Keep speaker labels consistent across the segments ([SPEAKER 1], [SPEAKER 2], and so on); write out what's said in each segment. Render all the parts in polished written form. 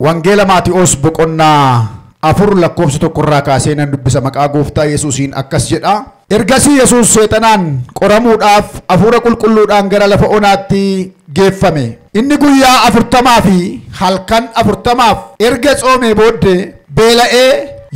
[SPEAKER 1] Wangeela Maatiyoos boqonnaa 4 lakkoofsa 1 irraa kaasee nan dubbisa maqaa gooftaa Yesuusiin akkas jedha. Ergasii Yesuus seexanaan qoramuudhaaf hafuura qulqulluudhaan gara lafa onaatti geeffame. Inni guyyaa 40 fi halkan 40 erga tsoomee booddee beela'ee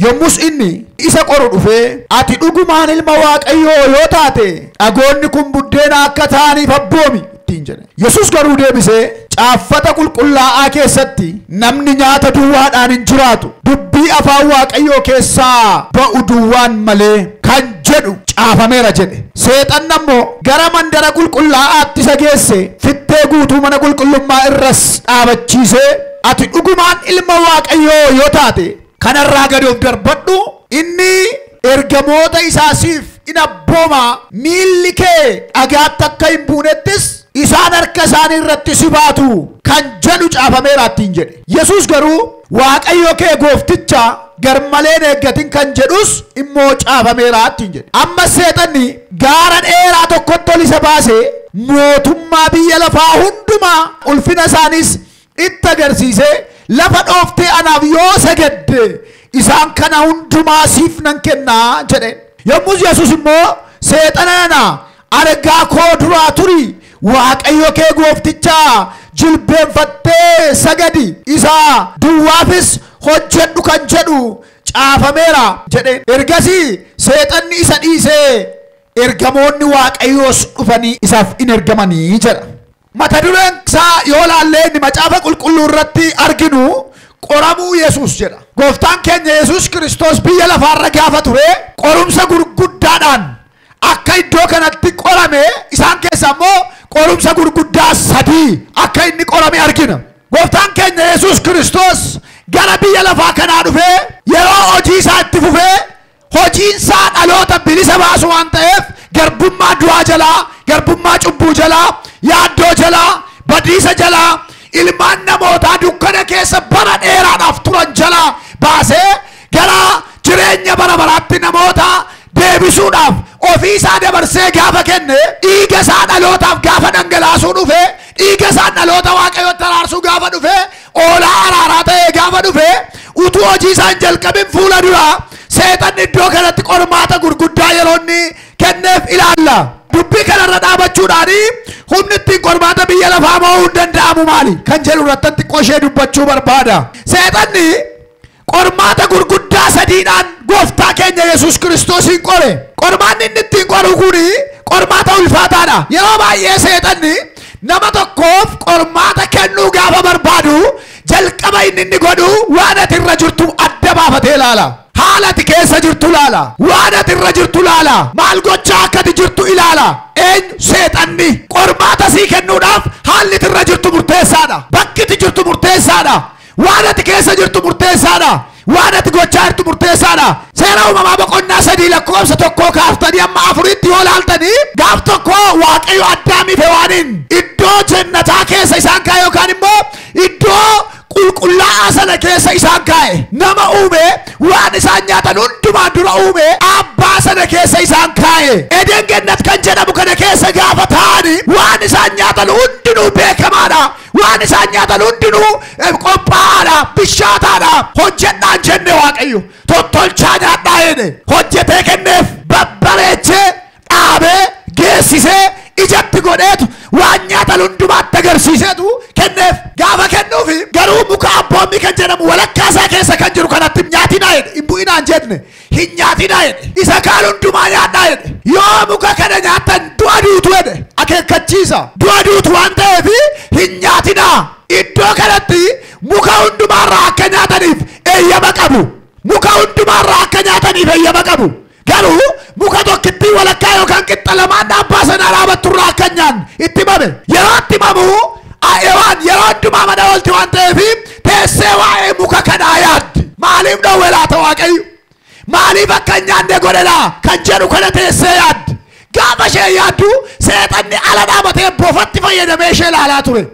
[SPEAKER 1] yommus inni isa qoru dhufee ati dhugumaan ilma Waaqayyoo yoo taate dhagoonni kun buddeena akka ta'aniif abboomi ittiin jedhe. Yesuus garuu deebisee caaffata qulqullaa'aa keessatti namni nyaata duwwaadhaan hin jiraatu dubbii afaan Waaqayyoo keessaa ba'u duwwaan malee kan jedhu caafameera jedhe. Seexanni ammoo gara mandara qulqullaa'aatti isa geesse fittee guutuu mana qulqullummaa irras dhaabachiisee ati dhugumaan ilma Waaqayyoo yoo taate kanarraa gadi of darbadhu inni ergamoota isaa siif in abbooma miilli kee dhagaatti akka hin buunettis isaan harka isaanii irratti si baatu kan jedhu caafameera ittiin jedhe. Yesuus garuu Waaqayyo kee goofticha garmalee hin eeggatin kan jedhus immoo caafameera ittiin jedhe. Amma seexanni gaara dheeraa tokkotti ol isa baasee mootummaa biyya lafaa hundumaa ulfina isaaniis itti agarsiisee lafa dhooftee anaaf yoo sagadde isaan kana hundumaa siif nan kennaa jedhe. Yommus Yesuus immoo seexana nana argaa koo duraa turi Waaqayyo kee goofticha jilbeenfattee sagadi isa duwwaafis hojjedhu kan jedhu caafameera jedhe. Ergasii seexanni isa dhiisee ergamoonni Waaqayyoos dhufanii isaaf in ergamanii jedha. Mata dureen isaa yoo laallee inni macaafa qulqulluu irratti arginu qoramuu Yesuus jedha. Gooftaan keenya Yesuus Kiristoos biyya lafaarra gaafa ture qorumsa gurguddaadhaan akka iddoo kanatti qorame isaan keessa immoo qorumsa gurguddaa 3 akka inni qorame argina. Gooftaan keenya Yesuus Kiristoos gara biyya lafaa kanaa dhufee yeroo hojii isaa itti fufee hojiin isaa dhaloota bilisa baasu waan ta'eef garbummaa du'aa jalaa, garbummaa cubbuu jalaa, yaaddoo jalaa, badiisa jalaa, ilmaan namootaa dukkana keessa bara dheeraadhaaf turan jalaa baasee gara jireenya bara baraatti namoota deebisuudhaaf ofii isaa dabarsee gaafa kenne dhiiga isaa dhalootaaf gaafa dhangalaasuu dhufe dhiiga isaa dhaloota Waaqayyootti araarsuu gaafa dhufe oolaa araaraa ta'ee gaafa dhufe utuu hojii isaa hin jalqabin fuula duraa seexanni iddoo kanatti qormaata gurguddaa yeroo inni kenneef ilaalla. Dubbii kanarra dhaabachuudhaan humni ittiin qormaata biyya lafaa mo'uu hin danda'amu maali kan jedhu irratti xiqqoo ishee dubbachuu barbaada. Seexanni qormaata gurguddaa 3dhaan gooftaa keenya Yesuus Kiristoosiin qore. Qormaanni inni ittiin qoru kun qormaata ulfaataadha. Yeroo baay'ee seexanni nama tokkoof qormaata kennuu gaafa barbaadu jalqaba inni godhu waan ati irra jirtu adda baafatee ilaala. Haala ati keessa jirtu ilaala. Waan ati irra jirtu ilaala. Maal gochaa akka ati jirtu ilaala. Eenyu seexanni qormaata sii kennuudhaaf haalli ati irra jirtu murteessaadha. Bakki ati jirtu murteessaadha. Waan ati keessa jirtu murteessaadha. Waan ati gochaa jirtu murteessaadha. Seera uumamaa boqonnaa 3 lakkoofsa 1 kaaftanii amma 4tti yoo laaltanii gaaf tokko Waaqayyo Addaamiif Hewaaniin iddoo jannataa keessa isaan kaa'e yookaan immoo iddoo qulqullaa'aa sana keessa isaan kaa'e. Nama uume waan isaan nyaatan hundumaa dura uume abbaa sana keessa isaan kaa'e. Eden Gannat kan jedhamu kana keessa gaafa taa'anii waan isaan nyaatan hundinuu beekamaadha. Waan isaan nyaatan hundinuu qophaa'aadha, bishaataadha. Hojjedhaan jenne Waaqayyo tottolchaa nyaadhaa jedhe hojjetee kenneef babbareechee dhaabee geessisee ijatti godheetu waan nyaatan hundumaatti agarsiiseetu kenneef. Gaafa kennuufi garuu muka abboommii kan jedhamu walakkaa isaa keessa kan jiru kanatti nyaatinaa jedhe, hin bu'inaa hin jenne, hin nyaatinaa jedhe, isa kaan hundumaa nyaadhaa jedhe. Yoo muka kana nyaattan du'a duutu jedhe, akeekkachiisa. Du'a duutu waan ta'eef hin nyaatinaa. Iddoo kanatti muka hundumaarraa akka nyaataniif eeyyama qabu. Muka hundumaarraa akka nyaataniif eeyyama qabu. Garuu muka tokkittii walakkaa yookaan qixxa lamaan dhaabbaa sanaa dhaabatturraa akka hin nyaanne itti himame. Yeroo itti himamu Hewaan yeroo hundumaa mana oolti waan ta'eef teessee waa'ee muka kanaa yaaddi. Maaliif dhowwe laata Waaqayyo? Maaliif akka hin nyaanne godhe laa kan jedhu kana teessee yaaddi. Gaafa ishee yaaddu seexanni ala dhaabatee bofatti fayyadamee ishee ilaalaa ture.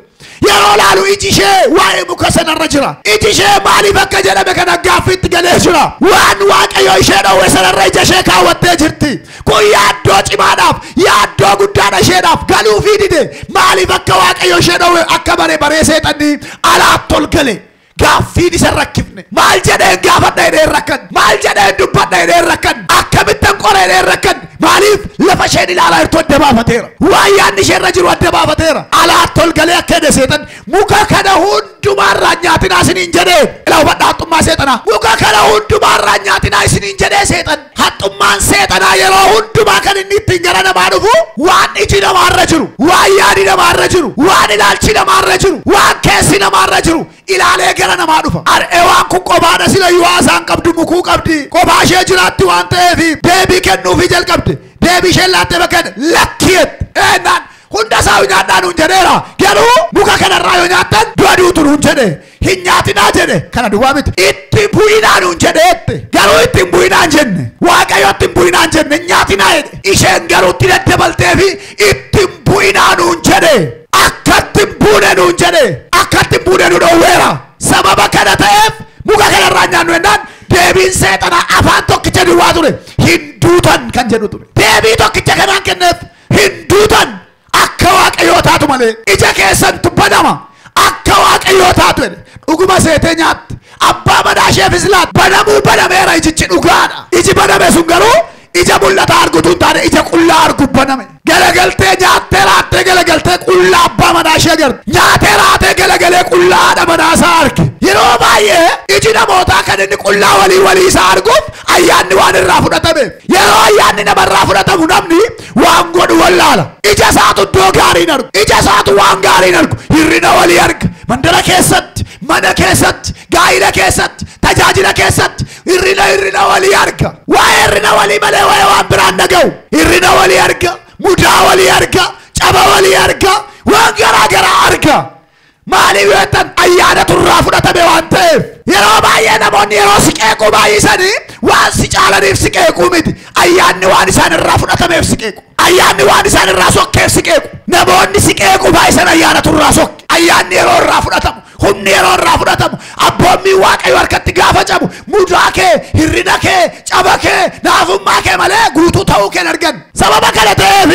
[SPEAKER 1] Yeroo laalu iji ishee waa'ee muka sanarra jira. Iji ishee maaliif akka jedhame kana gaaffiitti galee jira. Waan Waaqayyo ishee dhowwe sanarra ija ishee kaawwattee jirti. Kun yaaddoo cimaadhaaf, yaaddoo guddaadha isheedhaaf galuufii dide. Maaliif akka Waaqayyo ishee dhowwe akka bare baree seexanni alaatti ol gale. Gaaffiin isa rakkifne. Maal jedheen gaafadha jedheen rakkan. Maal jedheen dubbadha jedheen rakkan. Akkamittan qora jedheen rakkan. Maaliif lafa isheen ilaalaa jirtu adda baafateera. Waan yaadni ishee irra jiru adda baafateera. Alaatti ol galee akka jedhe seexan muka kana hundumaarraa nyaatinaa isiniin jedhee. Ilaa hubadhaa haxxummaa seexanaa. Muka kana hundumaarraa nyaatinaa isiniin jedhee seexan. Haxxummaan seexanaa yeroo hundumaa kan inni ittiin gara namaa dhufu waan iji namaarra jiru, waan yaadi namaarra jiru, waan ilaalchi namaarra jiru, waan keessi namaarra jiru ilaalee gara namaa dhufa. Har'ee waan kun qobaadha sila yoo haasaan qabdu mukuu qabdi. Qobaa ishee jiraatti waan ta'eef deebii kennuufii jalqabde. Deebii isheen laattee bakka lakkiyetti. Eenyaan hunda isaa nyaadhaa nuun jedheera. Garuu muka kanarraa yoo nyaattan du'a duutu nuun jedhe. Hin nyaatinaa jedhe. Kana duwwaa miti. Itti bu'inaa nuun jedheette. Garuu itti hin bu'inaa hin jenne. Waaqayyo itti hin bu'inaa hin jenne. Nyaatinaa jedhe. Isheen garuu itti daddabaltee fi itti hin bu'inaa nuun jedhe. Akka itti hin buune nuun jedhe. Akka itti hin buune nu dhowweera. Sababa kana ta'eef muka kanarraa nyaannu jennaan deebiin seexanaa afaan tokkicha duwwaa ture. Hin duutan kan jedhu ture. Deebii tokkicha kanaan kenneef hin duutan. Akka waaqayyoo taatu malee ija keessantu banama. Akka waaqayyoo taatu jedhe. Dhuguma seetee nyaatte. Abbaa manaa isheefis laatte. Banamuu banameera ijichi dhugaadha. Iji baname sun garuu ija mul'ataa argutu hin taane ija qullaa argu baname. Galagaltee nyaattee raattee galagaltee qullaa abbaa manaa ishee agarte. Nyaatee raatee galagalee qullaa haadha manaa isaa arge. Yeroo baay'ee iji namootaa kan inni qullaa walii walii isaa arguuf ayyaanni waan irraa fudhatame. Yeroo ayyaanni namarraa fudhatamu namni waan godhu wallaala. Ija isaatu iddoo gaarii hin argu. Ija isaatu waan gaarii hin argu. Hirrina walii arga. Mandara keessatti, mana keessatti, gaa'ila keessatti, tajaajila keessatti hirrina walii arga. Waa'ee hirrina walii malee waa'ee waan biraan dhaga'u. Hirrina walii arga, mudaa walii arga, caba walii arga, waan garaa garaa arga. Maaliif yoo jettan ayyaana turraa fudhatame waan ta'eef. Yeroo baay'ee namoonni yeroo si qeequu baay'isanii waan si caalaniif si qeequu miti. Ayyaanni waan isaan irraa fudhatameef si qeequ. Ayyaanni waan isaan irraa sokkeef si qeequ. Namoonni si qeequu baay'isan ayyaana turraa sokke. Ayyaanni yeroo irraa fudhatamu, humni yeroo irraa fudhatamu, abboommiin waaqayyo harkatti gaafa cabu, mudaa kee, hirrina kee, caba kee, naafummaa kee malee guutuu ta'uu kee hin argan. Sababa kana ta'eef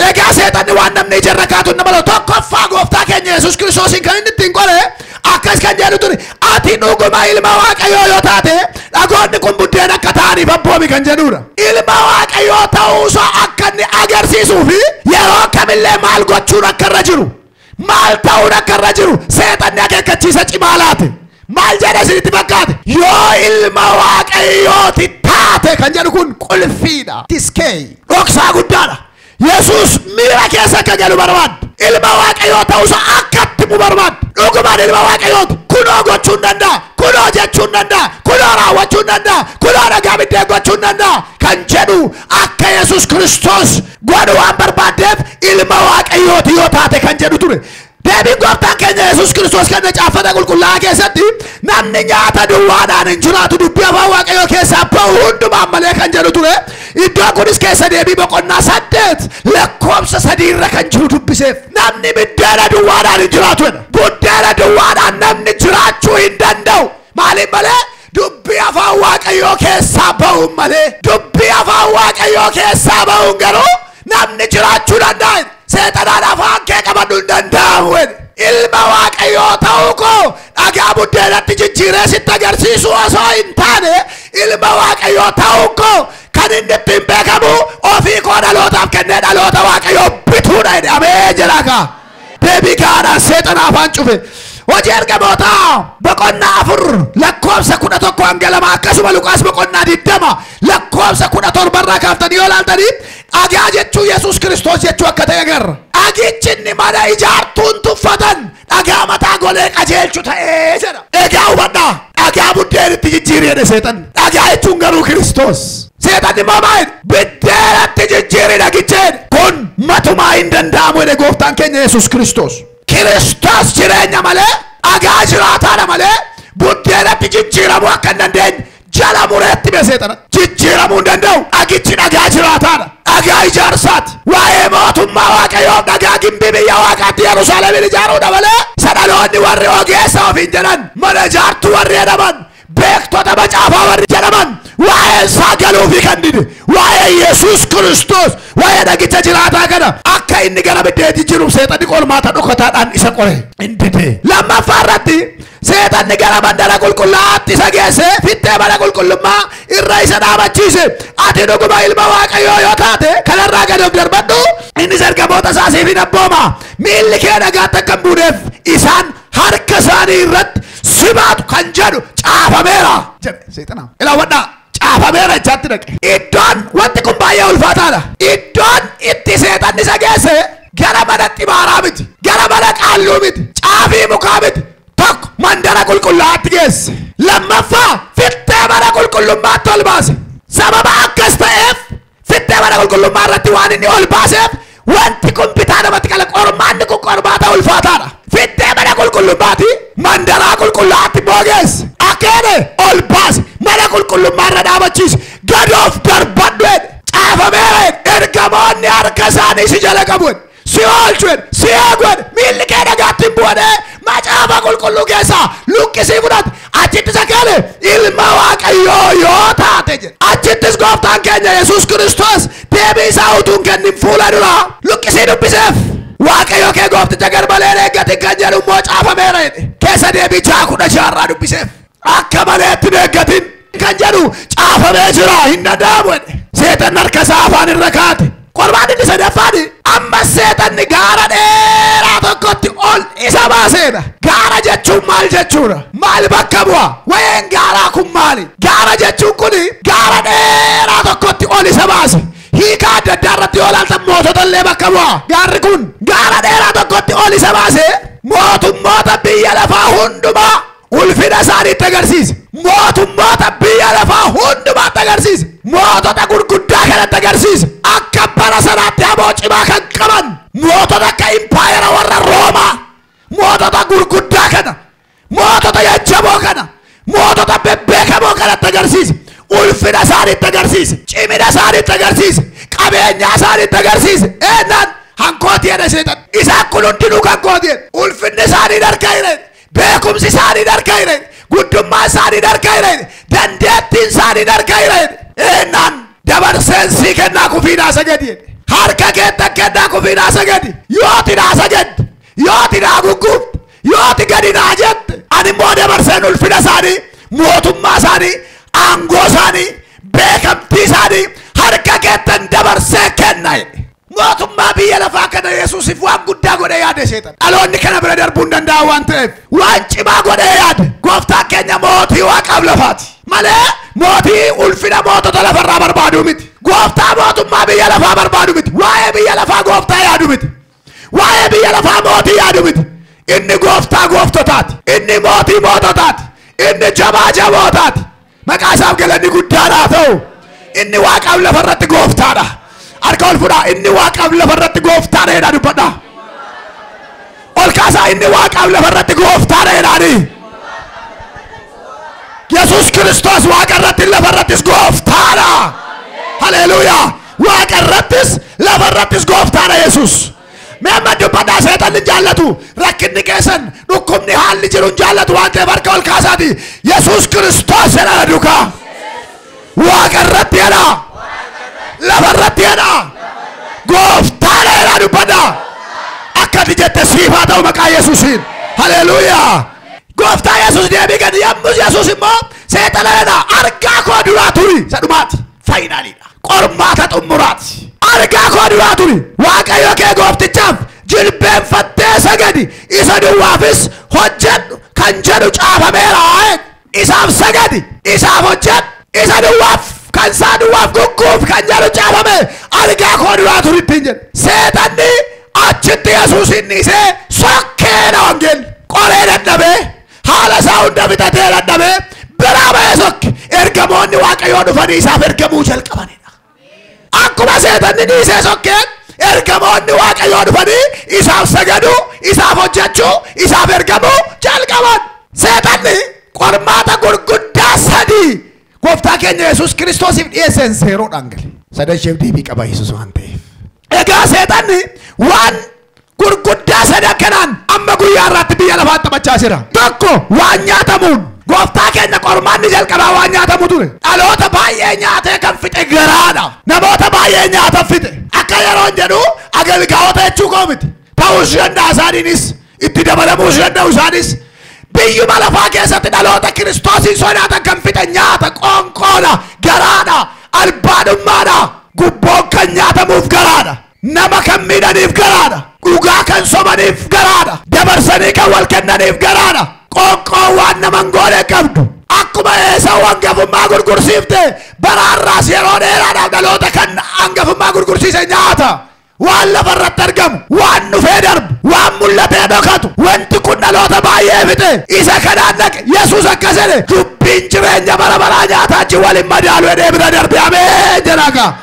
[SPEAKER 1] egaa seexanni waan namni ija irra kaatu nama tokkoffaa gooftaa keenya Yesuus Kiristoosiin kan inni ittiin qole akkas kan jedhu ture. Ati dhuguma ilma waaqayyoo yoo taate dhagoonni kun buddeen akka ta'aniif abboomi kan jedhudha. Ilma waaqayyoo ta'uusaa akka inni agarsiisuu fi yeroo kamillee maal gochuun akka irra jiru, maal ta'uun akka irra jiru seexanni akeekkachiisa cimaa laate. Maal jedha isinitti fakkaate? Yoo ilma waaqayyooti taate kan jedhu kun qulfiidha. Tiskee dhoksaa guddaadha. Yesuus miira keessa akka galu barbaadde. Ilma waaqayyoo ta'uusaa akka itti himu barbaadde. Dhugumaan ilma waaqayyooti. Kunoo gochuu hin danda'a. Kunoo jechuu hin danda'a. Kunoo raawwachuu hin danda'a. Kunoo dhagaa biddeen gochuu hin danda'a. Kan jedhu akka Yesuus Kiristoos godhu waan barbaaddeef ilma waaqayyooti yoo taate kan jedhu ture. Deebiin gooftaan keenya Yesuus Kiristoos kenna caaffata qulqullaa'aa keessatti namni nyaata duwwaadhaan hin jiraatu dubbii afaan waaqayyoo keessaa bahu hundumaan malee kan jedhu ture. Iddoon kunis keessa deebii boqonnaa 8 lakkoofsa 3 irra kan jiru dubbiseef. Namni buddeena duwwaadhaan hin jiraatu jedha. Buddeena duwwaadhaan namni jiraachuu hin danda'u. Maaliif malee? Dubbii afaan waaqayyoo keessaa bahuun malee. Dubbii afaan waaqayyoo keessaa bahuun garuu namni jiraachuu danda'a. Seexanaan afaan kee qabadhu hin danda'amu jedhe. Ilma waaqayyoo ta'uu koo dhagaa buddeenatti jijjiiree sitti agarsiisu osoo hin taane ilma waaqayyoo ta'uu koo kan inni ittiin beekamu ofii koo dhalootaaf kennee dhaloota waaqayyoo bituudha jedhe. Ameen jedhaa kaa. Deebii gahaadhaan seexana afaan cufe. Hojii ergamootaa boqonnaa 4 lakkoofsa 11 hanga 2 akkasuma Luqaas boqonnaa 20 lakkoofsa 17 irraa kaaftanii yoo ilaaltanii dhagaa jechuu Yesuus Kiristoos jechuu akka ta'e agarra. Dhagichi inni mana ijaartuun tuffatan dhagaa mataa golee qajeelchu ta'ee jedha. Egaa hubadhaa dhagaa buddeenitti jijjiiri jedhe seexanni. Dhagaa jechuun garuu Kiristoos. Seexanni immoo maal? Buddeenatti jijjiiri dhagicha jedhe. Kun matumaa hin danda'amu jedhe gooftaan keenya Yesuus Kiristoos. Kiristoos jireenya malee dhagaa jiraataadha malee buddeenatti jijjiiramuu akka hin dandeenye jala mureetti bee seexana. Jijjiiramuu hin danda'u. Dhagichi dhagaa jiraataadha. Dhagaa ijaarsaati. Waa'ee mootummaa waaqayyoof dhagaa gimbii biyya waaqaatti Yerusaalemiin ijaaruudha malee sadhaloonni warri ogeessa ofiin jedhan mana ijaartuu warri jedhaman beektota macaafaa warri jedhaman waa'ee isaa galuufi kan dide waa'ee Yesuus Kiristoos waa'ee dhagicha jiraataa kana akka inni gara biddeen jijjiiruuf seexanni qormaata dhokataadhaan isa qore hin dide. Lammaffaa irratti Seexanni gara mandara qulqullaatti isa geesse fittee mana qulqullummaa irra isa dhaabachiise. Ati dhuguma ilma Waaqayyoo yoo taate kanarraa gad of darbadhu. Innis ergamoota isaa siif hin abbooma. Miilli kee dhagaatti akka hin buuneef isaan harka isaanii irratti si baatu kan jedhu caafameera jedhe seexanaa. Ilaawwadhaa caafameera jechaatti dhaqe. Iddoon wanti kun baay'ee ulfaataadha. Iddoon itti seexanni isa geesse gara mana xibaaraa miti, gara mana qaalluu miti, caafii mukaa miti. Tokko mandara qulqullaatti geesse. Lammaffaa fittee mana qulqullummaatti ol baase. Sababa akkas ta'eef fittee mana qulqullummaa irratti waan inni ol baaseef wanti kun bitaa namatti qala. Qormaanni kun qormaata ulfaataadha. Fittee mana qulqullummaati mandaraa qulqullaatti immoo geesse. Akkeene ol baase mana qulqullummaa irra dhaabachiise. Gad of darbadhu jedhe. Caafameera jedhe. Ergamoonni harka isaanii si jala qabu jedhe. Si oolchu jedhe. Si eegu jedhe. Miilli kee dhagaatti hin bu'u jedhe. Macaafa qulqulluu keessaa luqqisii fudhate. Achitti isa kenne ilma Waaqayyoo yoo taate jedhe. Achittis gooftaan keenya Yesuus Kiristoos deebii isaa utuu hin kennin fuula dura luqqisii dubbiseef. Waaqayyo kee goofticha garmalee hin eeggatin kan jedhu immoo caafameera jedhe. Keessa deebii 6:16 irraa dubbiseef. Akka maleetti hin eeggatin kan jedhu caafamee jira hin danda'amu jedhe. Seexanni harka isaa afaan irra kaate. Qormaanni inni sadaffaan amma seexanni gaara dheeraa tokkotti ol isa baaseedha. Gaara jechuun maal jechuudha? Maal bakka bu'a? Wayeen gaaraa kun maali? Gaara jechuun kun gaara dheeraa tokkotti ol isa baase. Hiika adda addaa irratti yoo ilaaltan mootota illee bakka bu'a. Gaarri kun gaara dheeraa tokkotti ol isa baase mootummoota biyya lafaa hundumaa ulfina isaaniitti agarsiise. Mootummoota biyya lafaa hundumaatti agarsiise. Mootota gurguddaa kanatti agarsiise. Akka bara sanaatti aboo cimaa kan qaban mootota akka impaayera warra Roomaa, mootota gurguddaa kana, mootota jajjaboo kana, mootota bebbeekamoo kanatti agarsiise. Ulfina isaaniitti agarsiise. Cimina isaaniitti agarsiise. Qabeenya isaaniitti agarsiise. Eenyaan hankooti jedhe seexan. Isaan kun hundinuu kan kooti jedhe. Ulfinni isaanii harka hin jedhe. Beekumsi isaanii harka hin jedhe. Guddummaa isaanii harka hin jedhe. Dandeettiin isaanii harka hin jedhe. Eenyaan dabarseen sii kennaa kufiinaa sagadi jedhe. Harka keetta kennaa kufiinaa sagadi. Yooti naa sagaddi. Yooti naa gugguufte. Yooti gadi naa jette. Ani immoo dabarseen ulfina isaanii, mootummaa isaanii, aangoo isaanii, beekamtii isaanii harka keettan dabarsee kenna jedhe. Mootummaa biyya lafaa kana Yesuusiif waan guddaa godhee yaade seexan. Dhaloonni kana bira darbuu hin danda'an waan ta'eef waan cimaa godhee yaade. Gooftaan keenya mootii waaqaaf lafaati malee mootii ulfina mootota lafarraa barbaadu miti. Gooftaa mootummaa biyya lafaa barbaadu miti. Waa'ee biyya lafaa gooftaa yaadu miti. Waa'ee biyya lafaa mootii yaadu miti. Inni gooftaa gooftotaati. Inni mootii moototaati. Inni jabaa jabootaati. Maqaa isaaf galanni guddaan haa ta'u. Inni waaqaaf lafarratti gooftaadha. Harka ol fudhaa. Inni waaqaaf lafarratti gooftaadha jedhaa dubbadhaa. Ol kaasaa. Inni waaqaaf lafarratti gooftaadha jedhaani. Yesuus Kiristoos waaqa irratti lafarrattis gooftaadha. Haleluuyaa. Waaqa irrattis lafarrattis gooftaadha Yesuus. Mee amma dubbadhaa. Seexanni hin jaallatu. Rakkinni keessan dhukkubni haalli jiru hin jaallatu waan ta'eef harka ol kaasaati. Yesuus Kiristoos jedhaa duukaa. Waaqa irratti jedhaa. Lafarratti jedhaa. Gooftaadha jedhaa dubbadhaa. Akka ati jette siif haa ta'u maqaa Yesuusiin. Haleluuyaa. Gooftaa Yesuus deebii kenni. Yommus Yesuus immoo seexana jedhaa argaa koo duraa turi. Isa dhumaati. Faayinaaliidha. Qormaata xumuraati. Argaa koo duraa turi. Waaqayyo kee gooftichaaf jilbeenfattee sagadi. Isa duwwaafis hojjedhu kan jedhu caafameera. Isaaf sagadi. Isaaf hojjedhu. Isa duwwaaf kan isaa duwwaaf gugguuf kan jedhu caafame. Argaa koo duraa turi ittiin jedhe. Seexanni achitti Yesuus inni isee sokkeedha wangeelli. Qoree dadhabee haala isaa hunda bitatee dadhabee biraa ba'ee sokke. Ergamoonni Waaqayyoo dhufanii isaaf ergamuu jalqabanidha. Akkuma seexanni dhiisee sokkeen ergamoonni Waaqayyoo dhufanii isaaf sagaduu, isaaf hojjechuu, isaaf ergamuu jalqaban. Seexanni qormaata gurguddaa sadii gooftaa keenya Yesuus Kiristoosiif dhiyeesseen zeeroodhaan gale. Sadan isheef deebii qaba Yesuus waan ta'eef. Egaa seexanni waan gurguddaa sadan kanaan amma guyyaa irraatti biyya lafaa taphachaa jira. Tokko waan nyaatamuun. Gooftaa keenya qormaanni jalqabaa waan nyaatamu ture. Dhaloota baay'ee nyaatee kan fixe garaadha. Namoota baay'ee nyaata fixe. Akka yeroon jedhu agalgaa'ota jechuu koo miti. Ta'uus danda'a isaaniinis itti dabalamuus danda'u isaanis. Biyyuma lafaa keessatti dhaloota Kiristoosiin sodaatan kan fixe nyaata qoonqoodha, garaadha, albaadhummaadha. Gubboon kan nyaatamuuf garaadha. Nama kan miidhaniif garaadha. Dhugaa kan sobaniif garaadha. Dabarsanii kan wal kennaniif garaadha. Qoonqoon waan nama hin goone qabdu. Akkuma Eesaawu hangafummaa gurgursiifte baraarraas yeroo dheeraadhaaf dhaloota kan hangafummaa gurgursiise nyaata. Waan lafarratti argamu, waan dhufee darbu, waan mul'atee dhokatu, wanti kun dhaloota baay'ee fixe. Isa kanaan dhaqe Yesuus akkas jedhe, dubbiin jireenya bara baraa nyaataa achi waliin madaalu jedhee bira darbe. Ameen jedhaa gaa.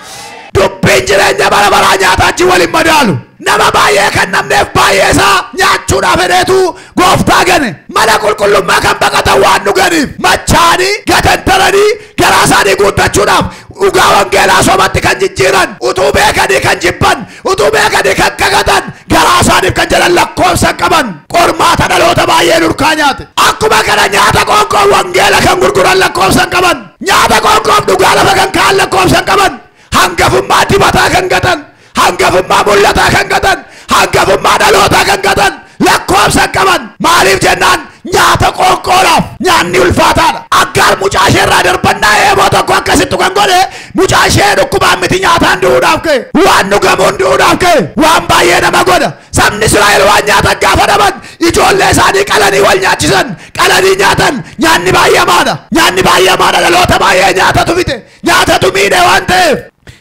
[SPEAKER 1] Dubbiin jireenya bara baraa nyaataa achi waliin madaalu. Nama baay'ee kan namneef baay'ee isaa nyaachuudhaaf fedheetu gooftaa gane. Mana qulqullummaa kan baqatan waan dhuganiif machaanii gatantaranii garaa isaanii guuttachuudhaaf dhugaa wangeelaa sobatti kan jijjiiran, utuu beekanii kan jibban, utuu beekanii kan kakatan, garaa isaaniif kan jedhan lakkoofsa qaban. Qormaata dhaloota baay'ee nurkaa nyaate. Akkuma kana nyaata qoonqoo wangeela kan gurguran lakkoofsa qaban, nyaata qoonqoof dhugaa lafa kan kaa'an lakkoofsa qaban, hangafummaa dibataa kan gatan, hangafummaa mul'ataa kan gatan, hangafummaa dhalootaa kan gatan lakkoofsa qaban. Maaliif jennaan nyaata qoonqoodhaaf nyaanni ulfaataadha. Aggaar mucaa ishee irraa darbannaa eeboo tokko akkasittu kan godhe mucaa ishee dhukkubaan miti nyaataan du'uudhaaf ka'e, waan dhugamuun du'uudhaaf ka'e, waan baay'ee nama godha. Sabni Israa'el waan nyaatan gaafa dhaban ijoollee isaanii qalanii wal nyaachisan, qalanii nyaatan. Nyaanni baay'ee hamaadha. Nyaanni baay'ee hamaadha. Dhaloota baay'ee nyaatatu fite, nyaatatu miidhe waan ta'eef.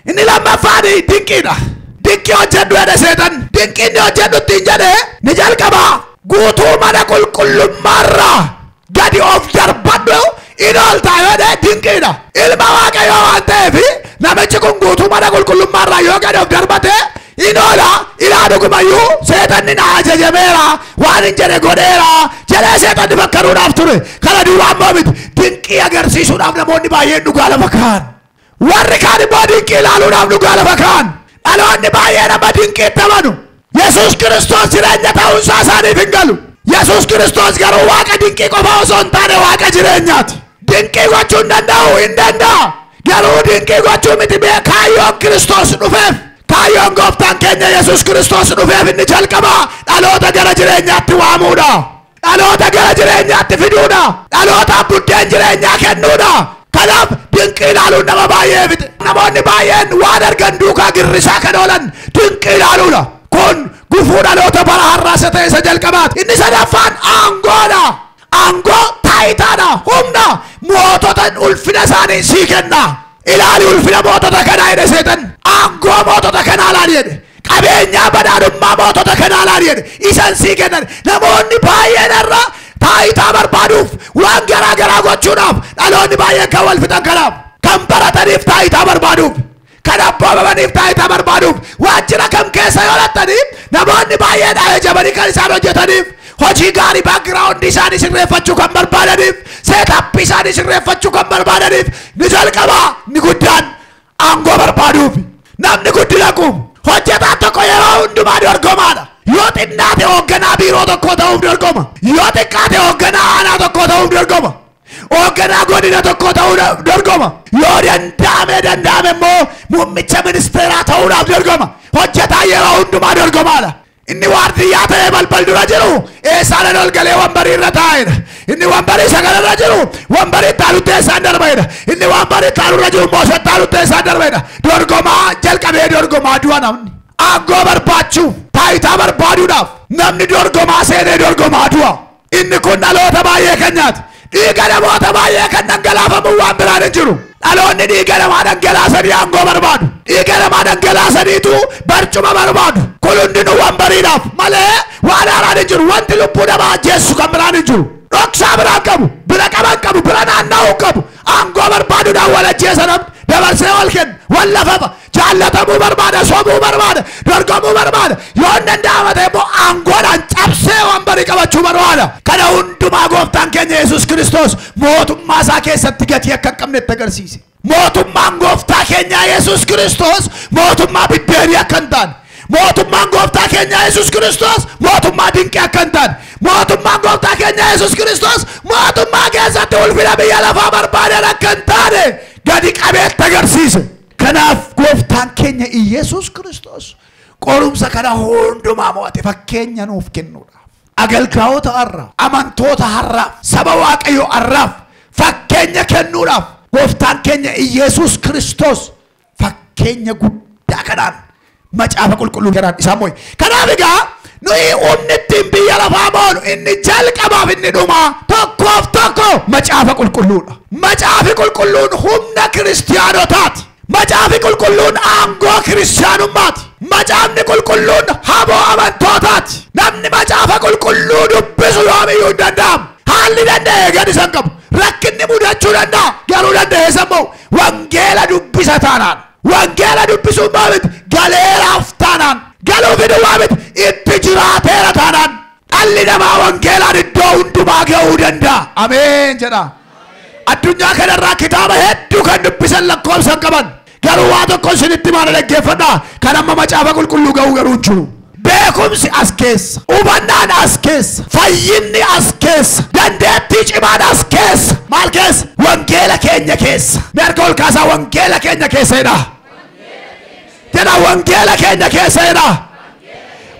[SPEAKER 1] Inni lammaffaan dinqiidha. Dinqii hojjedhu jedhe seetan. Dinqii inni hojjedhu ittiin jedhe ni jalqaba. Guutuu mana qulqullummaarraa gadi of darbadhu in ooltaa jedhe dinqiidha. Ilma Waaqayyoo waan ta'eef namichi kun guutuu mana qulqullummaarraa yoo gadi of darbate in oola. Ilaa dhugumayyuu seetanni na ajajameera, waan hin jedhe godheera jedhee seetanni fakkaruudhaaf ture. Kana duwwaa immoo miti, dinqii agarsiisuudhaaf namoonni baay'een dhugaa lafa kaa'an. Warri kaan immoo dinqii ilaaluudhaaf dhugaa lafa kaa'an. Dhaloonni baay'een amma dinqiitti amanu. Yesuus Kiristoos jireenya ta'uunsaa isaaniif hin galu. Yesuus Kiristoos garuu waaqa dinqii qofa osoo hin taane waaqa jireenyaati. Dinqii gochuu hin danda'u, hin danda'a. Garuu dinqii gochuu miti bee kaayyoon Kiristoos dhufeef. Kaayyoon gooftaan keenya Yesuus Kiristoos dhufeef inni jalqabaa dhaloota gara jireenyaatti waamuudha. Dhaloota gara jireenyaatti fiduudha. Dhalootaaf buddeen jireenyaa kennuudha. Kanaaf dinqii ilaaluun nama baay'ee fixe. Namoonni baay'een waan argan duukaa girrisaa kan oolan dinqii ilaaluudha. Kun gufuu dhaloota bara har'aa isa ta'e isa jalqabaati. Inni sadaffaan aangoodha. Aangoo taayitaadha. Humna mootota ulfina isaanii sii kenna. Ilaali ulfina mootota kanaa jedhe seetan. Aangoo mootota kanaa ilaali jedhe. Qabeenyaa badhaadhummaa mootota kanaa ilaali jedhe. Isan sii kennan. Namoonni baay'een irra taayitaa barbaaduuf waan garaa garaa gochuudhaaf dhaloonni baay'een kan wal fixan kanaaf, kan barataniif taayitaa barbaaduuf, kan abboomamaniif taayitaa barbaaduuf, waajjira kam keessa yoo lattanii namoonni baay'een ajajamanii kan isaan hojjetaniif, hojii gaarii baakgiraawundi isaanii sirreeffachuu kan barbaadaniif, seetappii isaanii sirreeffachuu kan barbaadaniif ni jalqabaa. Ni guddaan aangoo barbaaduuf namni guddina quufu. Hojjetaan tokko yeroo hundumaa dorgomaadha. Yoo xinnaate hoogganaa biiroo tokko ta'uuf dorgoma. Yoo xiqqaate hoogganaa aanaa tokko ta'uuf dorgoma. Hoogganaa godina tokko ta'uuf dorgoma. Yoo danda'ame immoo muummicha ministeeraa ta'uudhaaf dorgoma. Hojjetaan yeroo hundumaa dorgomaadha. Inni waardiyyaa ta'ee balbal dura jiru eessaan ol galee wambarii irra taa'edha. Inni wambarii sagal irra jiru wambarii itti aanutti eessaan darbeedha. Inni wambarii itti aanu irra jiru immoo isa itti aanutti eessaan darbeedha. Dorgomaa jalqabee dorgomaa du'a namni. Aangoo barbaachuuf, taayitaa barbaaduudhaaf namni dorgomaa seenee dorgomaa du'a. Inni kun dhaloota baay'ee kan nyaate. Dhiiga namoota baay'ee kan dhangalaafamu waan biraan hin jiru. Dhaloonni dhiiga namaa dhangalaasanii aangoo barbaadu. Dhiiga namaa dhangalaasaniitu barcuma barbaadu. Kun hundinuu wambariidhaaf malee waan haaraan hin jiru. Wanti lubbuu namaa ajjeessu kan biraan hin jiru. Dhoksaa biraan qabu, bira qaban qabu, bira naanna'uu qabu. Aangoo barbaaduudhaan wal ajjeesa namni. Dabarsee wal kenna, wal lafafa. Jaallatamuu barbaada, sobuu barbaada, dorgomuu barbaada. Yoo hin danda'ama ta'e immoo aangoodhaan cabsee wambarii qabachuu barbaada. Kana hundumaa gooftaan keenya Yesuus Kiristoos mootummaa isaa keessatti gatii akka hin qabne itti agarsiise. Mootummaan gooftaa keenya Yesuus Kiristoos mootummaa biddeenii akka hin taane, mootummaan gooftaa keenya Yesuus Kiristoos mootummaa dinqii akka hin taane, mootummaan gooftaa keenya Yesuus Kiristoos mootummaa keessatti ulfina biyya lafaa barbaadan akka hin taane gadi qabee itti agarsiise. Kanaaf gooftaan keenya Iyesuus Kiristoos qorumsa kana hundumaa mo'ate fakkeenya nuuf kennuudhaaf. Agalgaa'ota har'a, amantoota har'aaf, saba Waaqayyoo har'aaf fakkeenya kennuudhaaf gooftaan keenya Iyesuus Kiristoos fakkeenya guddaa kanaan macaafa qulqulluu kanaan isaan moo'e. Kanaaf egaa nuyi humni ittiin biyya lafaa moonu inni jalqabaaf inni dhumaa tokkoof tokko macaafa qulqulluudha. Macaafi qulqulluun humna kiristiyaanotaati. Macaafi qulqulluun aangoo kiristiyaanummaati. Macaafni qulqulluun haboo amantootaati. Namni macaafa qulqulluu dubbisu yoomiyyuu hin danda'amu. Haalli danda'ee gadi isan qabu. Rakkinni mudachuu danda'a. Garuu danda'ee sammuu wangeela dubbisa taanaan. Wangeela dubbisuun maa miti? Galeeraaf taanaan. Galuu fiduu waa miti? Itti jiraateera taanaan. Dhalli namaa wangeelaan iddoo hundumaa ga'uu danda'a. Ameen jedha. Addunyaa kanarraa kitaaba hedduu kan dubbisan lakkoofsan qaban. Garuu waa tokko isinitti maana dhaggeeffadhaa. Kan amma macaafa qulqulluu ga'uu garuu hin jiru. Beekumsi as keessa, hubannaan as keessa, fayyinni as keessa, dandeettii cimaan as keessa. Maal keessa? Wangeela keenya keessa. Mee harka ol kaasaa wangeela keenya keessa jedhaa. Jedhaa wangeela keenya keessa jedhaa.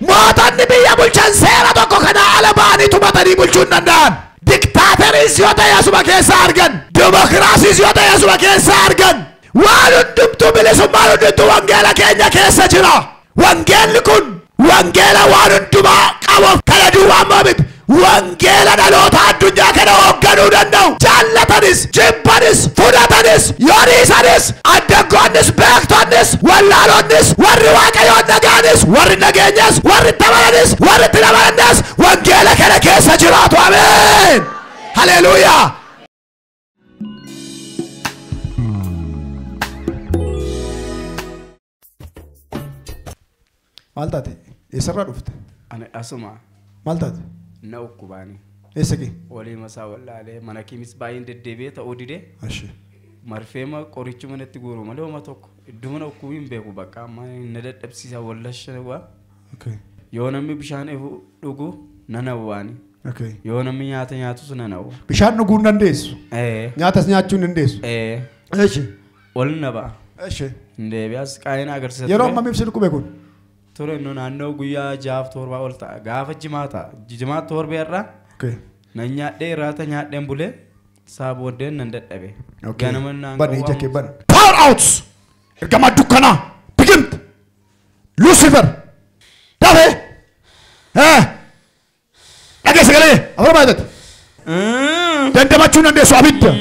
[SPEAKER 1] Mootonni biyya bulchan seera tokko kana ala ba'anii tumatanii bulchuu hin danda'an. Diktaateriis yoo ta'e asuma keessa argan. Dimokiraasiis yoo ta'e asuma keessa argan. Waan hundumtuu bilisummaan hundumtuu wangeela keenya keessa jira. Wangeelli kun wangeela waan hundumaa qabu kana duwwaa moo miti. Wangeela dhaloota addunyaa kana hoogganuu danda'u. Jaallatanis, jibbanis, fudhatanis, yoo dhiisanis, addaggoonnis, beektonnis, wallaalonnis, warri Waaqayyoon dhaga'anis, warri nageenyas, warri itti amananis, warri itti amanannes wangeela kana keessa jiraatu. Ameen. Haleluuyaa. Maal taate? Eessarraa dhufte?
[SPEAKER 2] Ani asuma.
[SPEAKER 1] Maal taate?
[SPEAKER 2] Na ukkubaani.
[SPEAKER 1] Eessa gee?
[SPEAKER 2] Walii masaa wallaalee mana kiimis baay'een deddeebi'ee ta'uu didee.
[SPEAKER 1] Ashi.
[SPEAKER 2] Marfeema qorichi manatti guuru malee homa tokko iddoo mana ukkubii hin beeku bakka amma na dadhabsiisa wallasha waa.
[SPEAKER 1] Okay.
[SPEAKER 2] Yoo namni bishaan dhugu nan hawwaani.
[SPEAKER 1] Okay.
[SPEAKER 2] Yoo namni nyaata nyaatus nan hawwa.
[SPEAKER 1] Bishaan dhuguu hin dandeessu? Nyaatas nyaachuu hin dandeessu? Eshi.
[SPEAKER 2] Ol na ba'a.
[SPEAKER 1] Eshi.
[SPEAKER 2] Hin deebi'as qaayina agarsiisa.
[SPEAKER 1] Yeroo ammamiif si dhukkube kun?
[SPEAKER 2] Ture nu naannoo guyyaa 6-7 ol ta'a. Gaafa jimaa ta'a. Jimaa 7 irraa.
[SPEAKER 1] Okay.
[SPEAKER 2] Nan nyaadhee raata nyaadheen bulee isaa booddeen nan dadhabe.
[SPEAKER 1] Okay.
[SPEAKER 2] Ganama naan
[SPEAKER 1] Bani ija
[SPEAKER 2] qawwaamu.
[SPEAKER 1] kee bani. Power out! Ergamaa dukkanaa. Biqilti. Lucifer. Dafee. Dhagee sagalee. Afur baay'ate. Dandamachuu hin dandeessu abidda.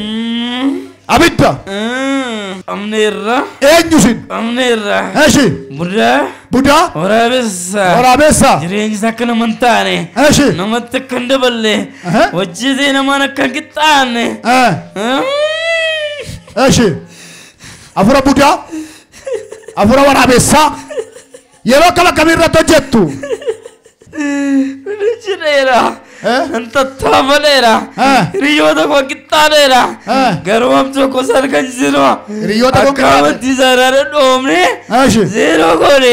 [SPEAKER 1] Abidda.
[SPEAKER 2] Qabneerra.
[SPEAKER 1] Eenyu isin?
[SPEAKER 2] Qabneerra.
[SPEAKER 1] Eshi.
[SPEAKER 2] Budaa.
[SPEAKER 1] Budaa.
[SPEAKER 2] Waraabessa.
[SPEAKER 1] Waraabessa.
[SPEAKER 2] Jireenyi isaa akka nama hin taane.
[SPEAKER 1] Eshi.
[SPEAKER 2] Namatti akka hin daballe. Hojjetee namaan akka hin qixxaanne.
[SPEAKER 1] Eshi. Afura budaa. Afura waraabessaa. Yeroo akkam akkamii irratti hojjettu?
[SPEAKER 2] Jedheera. Tattaafaleera. Hiriyoota koo qixxaaneera. Garuu am tokko sarkan jiru.
[SPEAKER 1] Hiriyoota koo
[SPEAKER 2] Akka
[SPEAKER 1] qixxaane.
[SPEAKER 2] amantii isaanii dhoomne.
[SPEAKER 1] Eshi.
[SPEAKER 2] Zeeroo goone.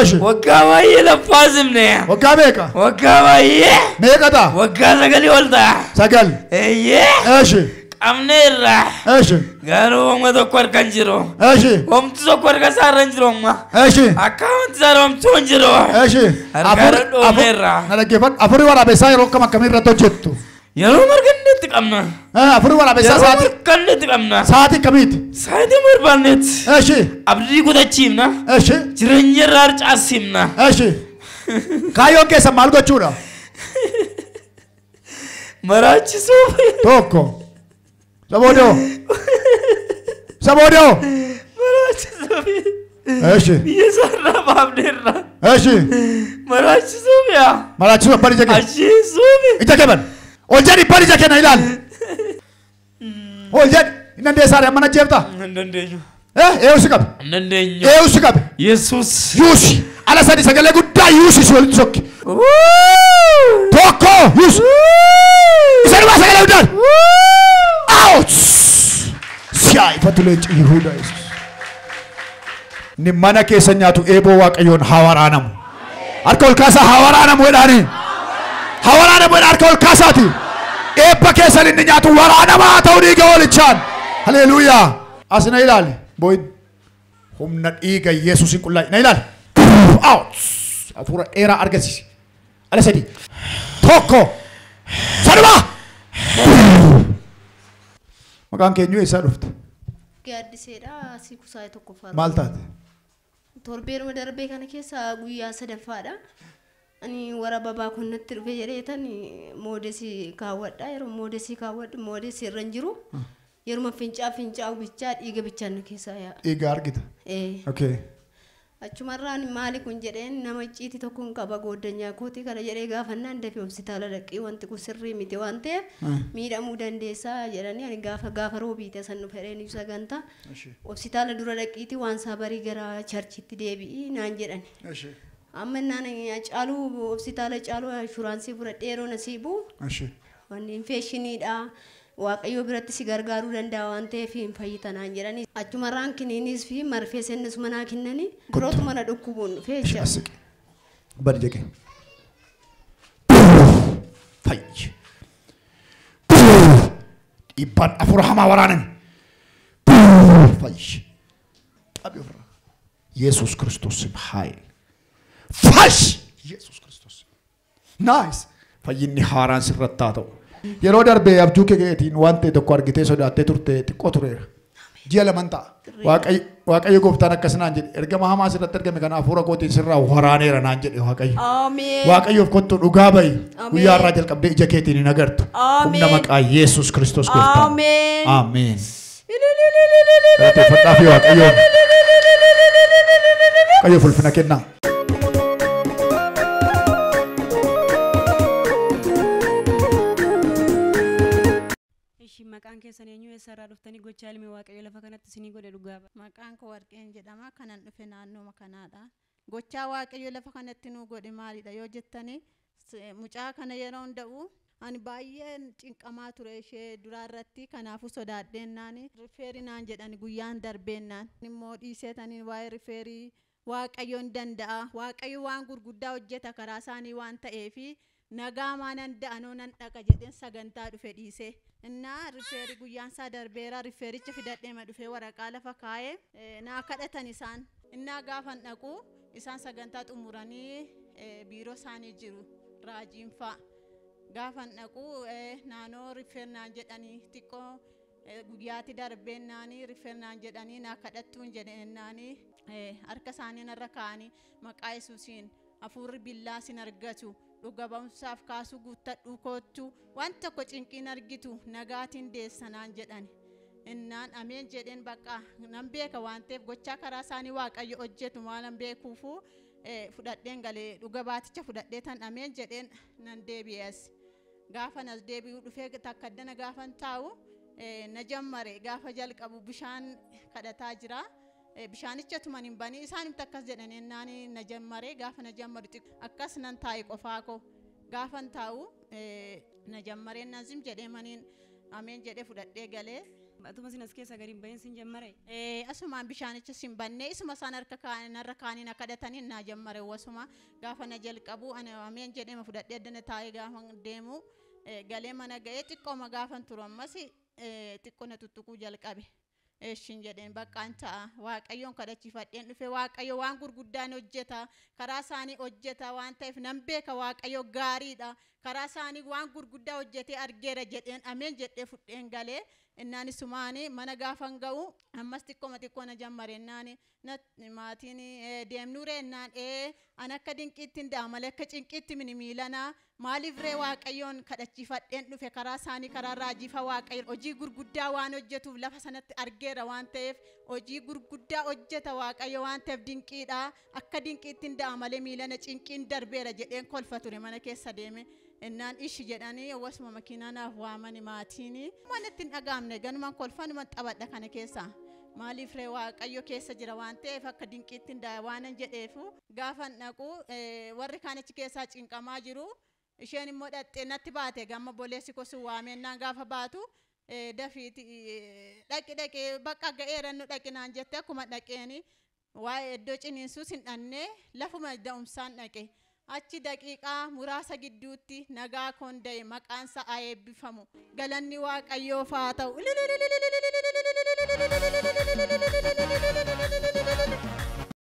[SPEAKER 1] Eshi.
[SPEAKER 2] Waggaa baay'ee laffaasifne.
[SPEAKER 1] Waggaa meeqa?
[SPEAKER 2] Waggaa baay'ee.
[SPEAKER 1] Meeqa ta'a?
[SPEAKER 2] Waggaa 9 ol ta'a.
[SPEAKER 1] 9.
[SPEAKER 2] Eeyyee.
[SPEAKER 1] Eshi.
[SPEAKER 2] Qabneerra.
[SPEAKER 1] Eshi.
[SPEAKER 2] Garuu amma tokko harka hin jiru.
[SPEAKER 1] Eshi.
[SPEAKER 2] Homtu tokko harka isaarra hin jiru amma.
[SPEAKER 1] Eshi.
[SPEAKER 2] Akka amantii isaarra homtuu hin jiru.
[SPEAKER 1] Eshi.
[SPEAKER 2] Harka dhoofneerra.
[SPEAKER 1] Na dhaggeeffadhu. Afurri waraabessaa yeroo akkam akkamii irratti hojjettu?
[SPEAKER 2] Yeroo marganneetti qabna.
[SPEAKER 1] Afurri waraabessaa
[SPEAKER 2] Yeroo
[SPEAKER 1] sa'aatii
[SPEAKER 2] marganneetti qabna.
[SPEAKER 1] sa'aatii akkamiiti?
[SPEAKER 2] Sa'aatii barbaanneetti.
[SPEAKER 1] Eshi.
[SPEAKER 2] Abdii kutachiifna.
[SPEAKER 1] Eshi.
[SPEAKER 2] Jireenya irraa harcaasifna.
[SPEAKER 1] Eshi. Kaayyoon keessan maal gochuudha?
[SPEAKER 2] Maraachisuuf.
[SPEAKER 1] Tokko. Saboodoo. Saboodoo.
[SPEAKER 2] Maraachisuuf.
[SPEAKER 1] Eshi.
[SPEAKER 2] Biyya isaarraa baafneerra.
[SPEAKER 1] Eshi.
[SPEAKER 2] Maraachisuuf yaa.
[SPEAKER 1] Maraachisuuf bani ija kee.
[SPEAKER 2] Ajjeesuuf.
[SPEAKER 1] Ija kee bani. Ol jedhi bani ija kee na ilaali. Ol jedhi. Hin dandeessaare amma na jeefta?
[SPEAKER 2] Hin dandeenyu.
[SPEAKER 1] Eenyu si qabe?
[SPEAKER 2] Hin dandeenyu.
[SPEAKER 1] Eenyu si qabe?
[SPEAKER 2] Yesuus.
[SPEAKER 1] Yuusi. Ala sadi sagalee guddaa yuusi si walitti sokki. Tokko yuusi. Isa dhumaa sagalee guddaan. Out! Si'a ifatu leenci Yihuudaa Yesuus. Inni mana keessa nyaatu eeboo Waaqayyoon haa waraanamu. Harka ol kaasaa haa waraanamu jedhaani. Haa waraanamu jedhaa harka ol kaasaati. Eebba keessan inni nyaatu waraanamaa ta'uu dhiiga hoolichaan. Haleluuyaa. As na ilaali. Booyin humna dhiiga Yesuusin qullaa'e na ilaali. Out! Hafuura dheeraa argisiisi. Ala sadi. 1 3 Maqaan keenyu eessaa dhufte?
[SPEAKER 3] Gaaddiseedha asii kusaa'ee tokkoffaa.
[SPEAKER 1] Maal taate?
[SPEAKER 3] Torbeeruma darbee kana keessa guyyaa sadaffaadha. Ani wara babaa kunnatti dhufe jedheetan moodesii kaawwadha. Yeroo moodesii kaawwadhu moodesii irra hin jiru. Yeruma fincaa'u bichaa dhiiga bichaan nu keessaa yaa'a.
[SPEAKER 1] Dhiiga argita?
[SPEAKER 3] Ee.
[SPEAKER 1] Okay.
[SPEAKER 3] Achumarraan maali kun jedheen nama icciitii tokko hin qaba gooddanyaa kootii kana jedhee gaafannaan dafee hospitaala dhaqee wanti kun sirrii miti waan ta'eef miidhamuu dandeessaa jedhanii ani gaafa roobiite san dhufe jedheen sagantaa hospitaala dura dhaqiitii waan isaa barii gara charchiitti deebi'ii naan jedhani. Amma naan caaluu hospitaala caaluu inshuraansii fudhadhee yeroo nasiibu wanni infeeshiniidha. Waaqayyo biratti si gargaaruu danda'a waan ta'eef hin fayyitanaan jedhanii achumarraan kiniinis fi marfee sennis manaa kennanii birootu mana dhukkubuun dhufee jecha.
[SPEAKER 1] Badi jeqe. Fayyi. Dhiibbaan afur hamaa waraaname. Fayyi. Qabi ofirraa. Yesuus Kiristoos haayil. Fash! Yesuus Kiristoos. Nice. Fayyinni haaraan sirratti haa ta'u. Yeroo darbee abjuu keetiin waan ta'e tokko argitee sodaattee turte xiqqoo tureera. Ji'a 2 ta'a. Waaqayyo gooftaan akkas naan jedhe ergama hamaa sirratti argame kana hafuura kootiin sirraa waraaneera naan jedhe Waaqayyo. Waaqayyoof kottu dhugaa bahi. Guyyaa irraa jalqabdee ija keetiin hin agartu. Humna maqaa Yesuus Kiristoos gooftaa. Ameen. Galateeffadhaa fi Waaqayyoon. Waaqayyoof ulfina kennaa.
[SPEAKER 4] Maqaan keessan eenyu eessarraa dhuftanii gochaa ilmi Waaqayyo lafa kanatti isinii godhe dhugaa ba'a.
[SPEAKER 5] Maqaan koo Warqeen jedhama. Kanan dhufe naannooma kanaadha. Gochaa Waaqayyo lafa kanatti nuu godhe maalidha yoo jettanii mucaa kana yeroo hunda'u ani baay'ee cinqamaa ture ishee duraa irratti kanaafuu sodaadheennaan rifeerii naan jedhani guyyaan darbeennaan immoo dhiiseetanii waa'ee rifeerii Waaqayyoon danda'a. Waaqayyo waan gurguddaa hojjeta karaa isaanii waan ta'eefi nagaa maanan da'anoo nan dhaqa jedheen sagantaa dhufe dhiise. Innaa rifeerii guyyaan isaa darbeera rifeericha fidadheema dhufee waraqaa lafa kaa'ee naa kadhatan isaan. Innaa gaafan dhaqu isaan sagantaa xumuranii biiroo isaanii jiru raajiin fa'a. Gaafan dhaqu naannoo rifeer naan jedhanii xiqqoo guyyaatti darbeen naanii rifeer naan jedhanii naa kadhattuun jedheen naanii harka isaanii narra kaa'anii maqaa Yesuusiin hafuurri billaa sin argatu. Dhuga ba'umsaaf kaasuu guuttadhuu koottu waan tokko cinqiin argitu nagaatiin deessanaan jedhan. Innaan ameen jedheen bakka nan beeka waan ta'eef gochaa karaa isaanii Waaqayyo hojjetu waan nan beekuufu fudhadheen galee dhuga baaticha fudhadhee tan ameen jedheen nan deebi'es. Gaafa nas deebi'uu dhufee takka addana gaafan taa'u na jammare gaafa jalqabu bishaan kadhataa jira. Bishaanicha tuman hin banii isaanimti akkas jedhanii naan na jammare gaafa na jammaru akkas nan taa'e qofaa koo gaafan taa'u na jammaree nan zim jedhee maniin ameen jedhee fudhadhee galee.
[SPEAKER 4] Atuma sin as keessa gadi hin bahin sin jammare?
[SPEAKER 5] Asumaan bishaanicha sin bannee isuma isaan harka narra kaaniin akka kadhatanii na jammare wasuma gaafa na jalqabu ameen jedhee ma fudhadhee addana taa'ee gaafa deemu galee mana ga'ee xiqqooma gaafan turu ammas xiqqoo na tuttuquu jalqabe. Eshin jedheen baqqaan ta'a Waaqayyoon kadhachiifadheen dhufe Waaqayyo waan gurguddaan hojjeta karaa isaanii hojjeta waan ta'eef nan beeka Waaqayyo gaariidha karaa isaanii waan gurguddaa hojjetee argeera jedheen ameen jedhee fudheen galee innaan isumaani mana gaafan ga'u ammas xiqqooma xiqqoo na jammare innaani maatiin deemnuu ree innaan an akka dinqiitti hin da'a malee akka cinqiitti mini miilanaa maaliif ree Waaqayyoon kadhachiifadheen dhufe karaa isaanii karaa raajiifa Waaqayyo hojii gurguddaa waan hojjetuuf lafa sanatti argeera waan ta'eef hojii gurguddaa hojjeta Waaqayyo waan ta'eef dinqiidha akka dinqiitti hin da'a malee miilana cinqiin darbeera jedheen kolfa ture mana keessa deeme. Innaan ishi jedhanii wasuma makiinaa naaf waamani maatiin waan itti hin dhaga'amne ganumaan kolfanumaan taphadha kana keessa maaliif ree Waaqayyo keessa jira waan ta'eef akka dinqiitti hin da'a waan jedheefu gaafan dhaqu warri kaan achi keessaa cinqamaa jiru isheen immoo dhaxxee natti baate gamma boleessi kosu waamennaan gaafa baatu dafiiti dhaqi dhaqee bakka ga'eera nu dhaqinaan jette akkuma dhaqeeni waa'ee iddoo ciniinsuus hin dhannee lafuma da'umsaan dhaqe. Achi daqiiqaa muraasa gidduutti nagaa koon da'e maqaan isaa haa eebbifamu galanni Waaqayyoof haa ta'u.